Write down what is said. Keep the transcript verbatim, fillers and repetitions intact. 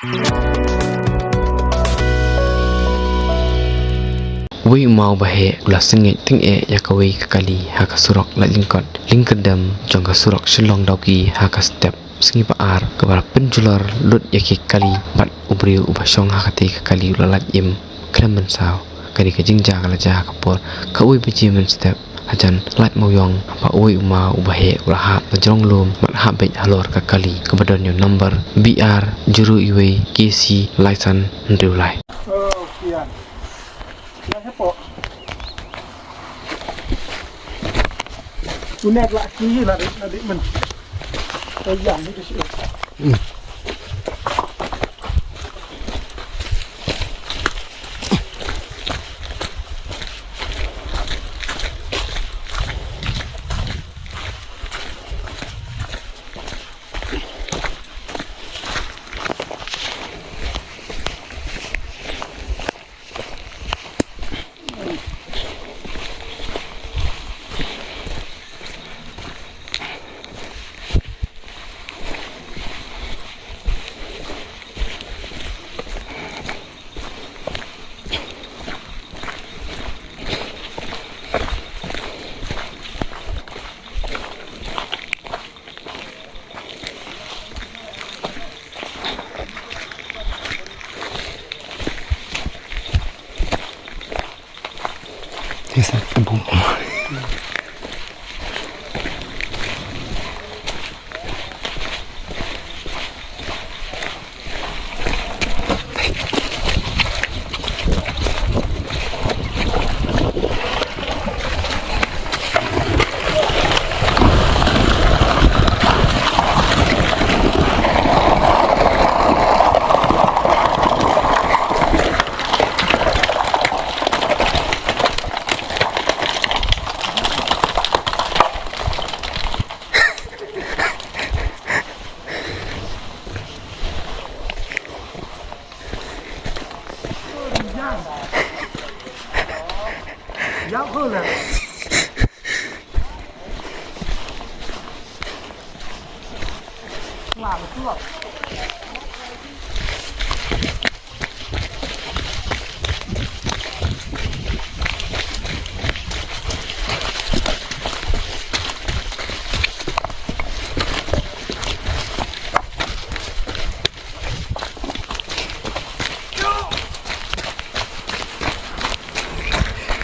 Uwei u maw baheh u la sngewthuh ïa kawei ka kali ha ka surok Laitlyngkot, lyngkyrdem jong ka surok Shillong Dawki ha ka step sngi ba ar kaba la pynjulor lut ïa ki kali bad u briew uba shong ha katei ka kali u la lait im khlem mynsaw. Ka dei ka jingjia ka la jia ha ka por kawei baje mynstep hajan lait mawiong ba uwei u maw uba heh u la hap na jrong lum bad hap beit halor ka kali kaba don ïa u number B R zero uwei K C lai san hynriew lai. Oh, kian. Kian hepoh. Unek la ki la dik la dik men. Kian ni ke si. Yes, sir.